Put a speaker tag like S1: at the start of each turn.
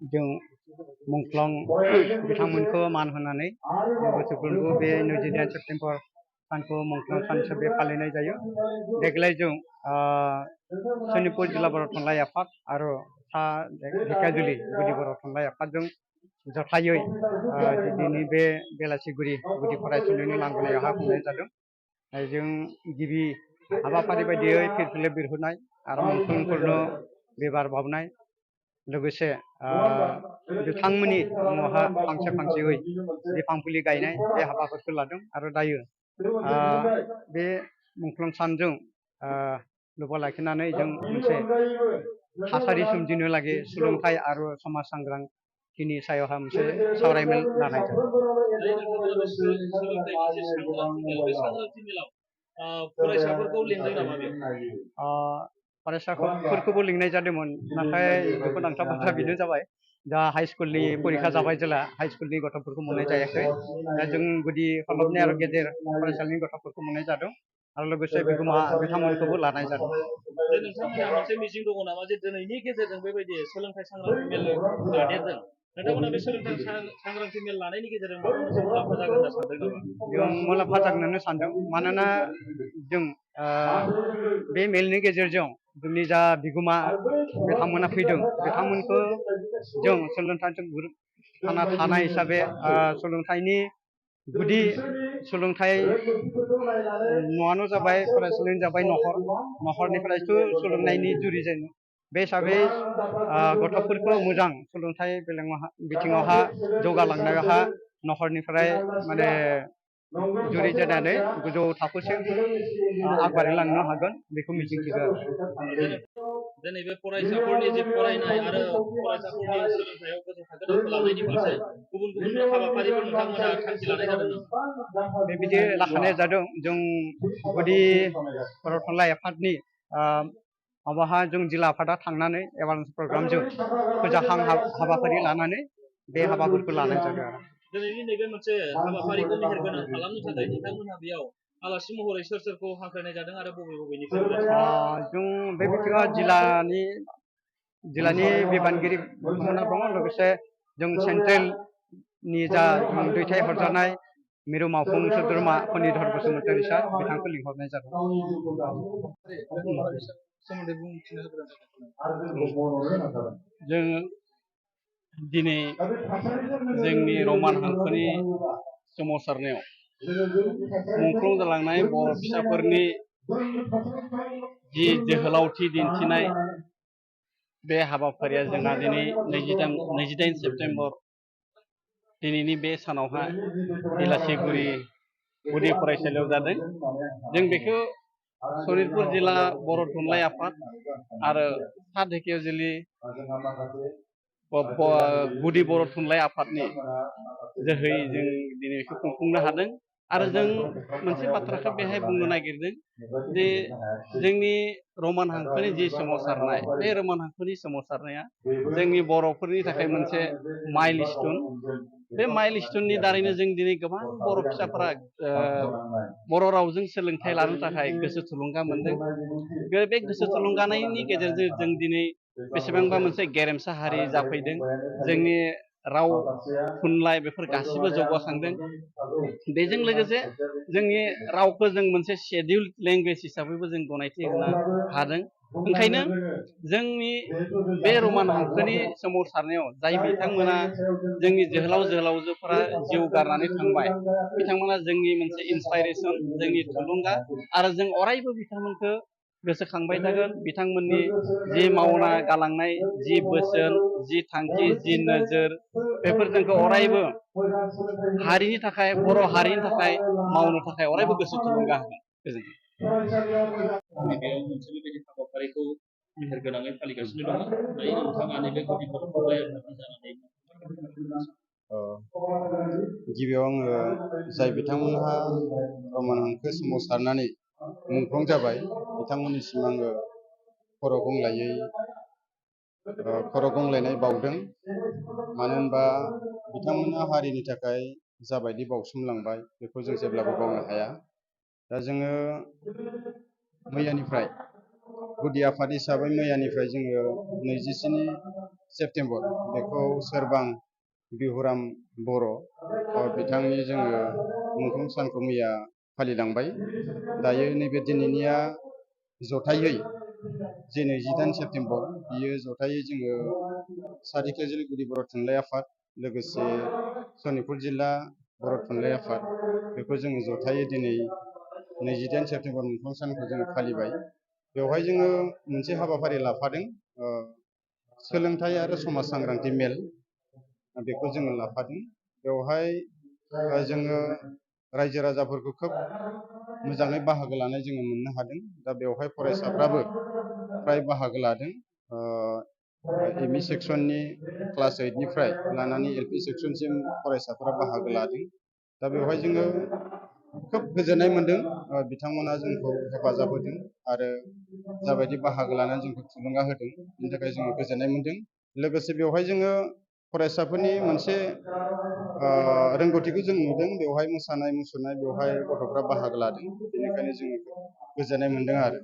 S1: जों मुंख्लं बिथांमोनखौ मान होनानै बोसोरफ्रोमबो बे 28 सेप्तेम्बर सानखौ मुंख्लं सान हिसाबै फालिनाय जायो। देग्लाय जों सनितपुर जिल्ला बर' थुनलाइ आफाद आरो सा ढेकियाजुलि गुदि बर' थुनलाइ आफादजों जथायै दिनै बे बेलासिगुरि गुदि फरायसालिनि लांगोनायावहा खुंनाय जादों। जों गिबि हाबाफारि बायदियै फिरफिलि बिरहोनाय आरो मुंख्लंफोरनो बिबार बावनाय लोगोसे बिथांमोननि मुङावहा फांसे फांसेयै बिफां फुलि गायनाय बे हाबाफारिखौ लादों। आरो दायो बे मुंख्लं सानजों लोब्बा लाखिनानै जों मोनसे थासारि सोमजिनो लागि सोलोंथाइ आरो समाज सांग्रांथिनि सायावहा मोनसे सावरायमेल लानाय जादों।
S2: फरायसाफोरखौ लिंदों नामा बे?
S1: फरायसाफोरखौबो लिंनाय जादोंमोन, नाथाय दुखुनांथाव बाथ्रा बेनो जाबाय दा हाइ स्कुलनि परिखा जाबाय जेला हाइ स्कुलनि गथ'फोरखौ मोननाय जायाखै। दा जों गुदि हलबनि आरो गेजेर फरायसालिनि गथ'फोरखौ मोननाय जादों आरो लोगोसे बिगोमा बिथांमोनखौबो लानाय जादों।
S2: नोंथांमोनहा मोनसे मिजिं दङ नामा जे दिनैनि गेजेरजों बेबायदि सोलोंथाइ सांग्रांथि मेल लादेरदों, नोंथांमोना बे सोलोंथाइ सांग्रांथि मेल लानायनि गेजेरजों माबा मोनसे मुलाम्फा जागोन होनना सानदों नामा?
S1: जों मुलाम्फा जागोन सानदों, मानोना जों बे मेलनि गेजेरजों जोंनि जा बिगोमा बिथांमोना फैदों बिथांमोनखौ जों सोलोंथाइजों थांना थानाय हिसाबै सोलोंथाइनि गुदि सोलोंथाइ न'आनो जाबाय फरायसालियानो जाबाय न'खरनिफ्रायसो सोलोंनायनि जुरिजेनो। बे हिसाबै गथ'फोरखौ मोजां सोलोंथाइ बिथिङावहा जौगालांनायावहा न'खरनिफ्राय माने जुरिजेननानै गोजौ थाखोसिम आगबारिलांनो हागोन बेखौ मिजिंथिदों आरो।
S2: दिनै बे फरायसाफोरनि जे फरायनाय आरो फरायसाफोरनि सोलोंथाइयाव गोजौ थाखो दावखोलांनायनि फारसे गुबुन गुबुन हाबाफारिफोर नोंथांमोना थांखि लानाय जादों नामा?
S1: बेबायदि लाखानाय जादों। जों गुदि बर' थुनलाइ आफादनि माबाहा जों जिल्ला आफादा थांनानै एवारनेस प्रग्रामजों फोजाखां हाबाफारि लानानै बे हाबाफोरखौ लानाय जादों आरो।
S2: दिनैनि नैबे मोनसे हाबाफारिखौ मेहेरगोनां खालामनो थाखाय नोंथांमोनहा बेयाव आलासि महरै सोर सोरखौ हांख्रायनाय जादों आरो बबेनिफ्राय?
S1: जों बे बिथिङाव जिल्लानि बिबानगिरि बिथांमोना दङ, लोगोसे जों सेन्ट्रेलनि जा दैथायहरजानाय मिरु मावफुं सोद्रोमा फनिधर बसुमतारी सार बिथांखौ लिंहरनाय जादों।
S3: जों दिनै जोंनि रमान हांखोनि सोमावसारनायाव मुंख्लं जालांनाय बर' फिसाफोरनि जि जोहोलावथि दिन्थिनाय बे हाबाफारिया जोंहा दिनै 28 सेप्तेम्बर दिनैनि बे सानावहा बेलासिगुरि गुदि फरायसालियाव जादों। जों बेखौ सनितपुर जिल्ला बर' थुनलाइ आफाद आरो सा ढेकियाजुलि गुदि बर' थुनलाइ आफादनि जोहै जों दिनै बेखौ खुंफुंनो हादों। आरो जों मोनसे बाथ्राखौ बेहाय बुंनो नागिरदों जे जोंनि रमान हांखोनि जि सोमावसारनाय, बे रमान हांखोनि सोमावसारनाया जोंनि बर'फोरनि थाखाय मोनसे माइलस्टोन। बे माइलस्टोननि दारैनो जों दिनै गोबां बर' फिसाफोरा बर' रावजों सोलोंथाइ लानो थाखाय गोसो थुलुंगा मोनदों। बे गोसो थुलुंगानायनि गेजेरजों जों दिनै बेसेबांबा मोनसे गेरेमसा हारि जाफैदों। जोंनि राव थुनलाइ बेफोर गासिबो जौगाखांदों। बेजों लोगोसे जोंनि रावखौ जों मोनसे शेड्युल्ड लेंगुवेज हिसाबैबो जों गनायथि होनो हादों। ओंखायनो जोंनि बे रमान हांखोनि सोमावसारनायाव जाय बिथांमोना जोंनि जोहोलाव जोहोलावजोफोरा जिउ गारनानै थांबाय, बिथांमोना जोंनि मोनसे इन्सपाइरेसन, जोंनि थुलुंगा, आरो जों अरायबो बिथांमोनखौ गोसोखांबाय थागोन। बिथांमोननि जि मावना गालांनाय जि बोसोन, जि थांखि, जि नोजोर, बेफोर जोंखौ अरायबो हारिनि थाखाय, बर' हारिनि थाखाय मावनो थाखाय अरायबो गोसो थुलुंगा होगोन।
S2: बेयाव मोनसे बेबायदि हाबाफारिखौ मेहेरगोनाङै फालिगासिनो दङ। दायो नोंथाङा नैबे गुदि बर' थुनलाइ आफादनि जानानै
S4: गिबियाव आङो जाय बिथांमोनहा रमान हांखो सोमावसारनानै मुंख्लं जाबाय बिथांमोननिसिम आङो खर' गंग्लायनाय बावदों। मानो होनबा बिथांमोना हारिनि थाखाय जाबायदि बावसोमलांबाय बेखौ जों जेब्लाबो बावनो हाया। दा जोङो मैयानिफ्राय गुदि आफाद हिसाबै मैयानिफ्राय जोङो 27 सेप्तेम्बर बेखौ सोरबां बिहुराम बर' बिथांनि जोङो मुंख्लं सानखौ मैया फालिलांबाय। दायो नैबे दिनैनिया जथायै जे 28 सेप्तेम्बर बियो जथायै जोङो सारिखोजिल गुदि बर' थुनलाइ आफाद लोगोसे सनितपुर जिल्ला बर' थुनलाइ आफाद बेखौ जोङो जथायै दिनै 28 सेप्तेम्बर मुंख्लं सानखौ जोङो फालिबाय। बेवहाय जोङो मोनसे हाबाफारि लाफादों, सोलोंथाइ आरो समाज सांग्रांथि मेल बेखौ जोङो लाफादों। बेवहाय जोङो रायजो राजाफोरखौ खोब मोजाङै बाहागो लानाय जोङो मोननो हादों। दा बेवहाय फरायसाफ्राबो फ्राय बाहागो लादों। एम इ सेक्सननि क्लास 8निफ्राय लानानै LP सेक्सनसिम फरायसाफोरा बाहागो लादों। दा बेवहाय जोङो खोब गोजोननाय मोनदों, बिथांमोना जोंखौ हेफाजाब होदों आरो जाबायदि बाहागो लानानै जोंखौ थुलुंगा होदों बेनि थाखाय जोङो गोजोननाय मोनदों। लोगोसे बेवहाय जोङो फरायसाफोरनि मोनसे रोंगौथिखौ जों नुदों। बेवहाय मोसानाय मुसुरनाय बेवहाय गथ'फ्रा बाहागो लादों, बेनिखायनो जोङो गोजोननाय मोनदों आरो।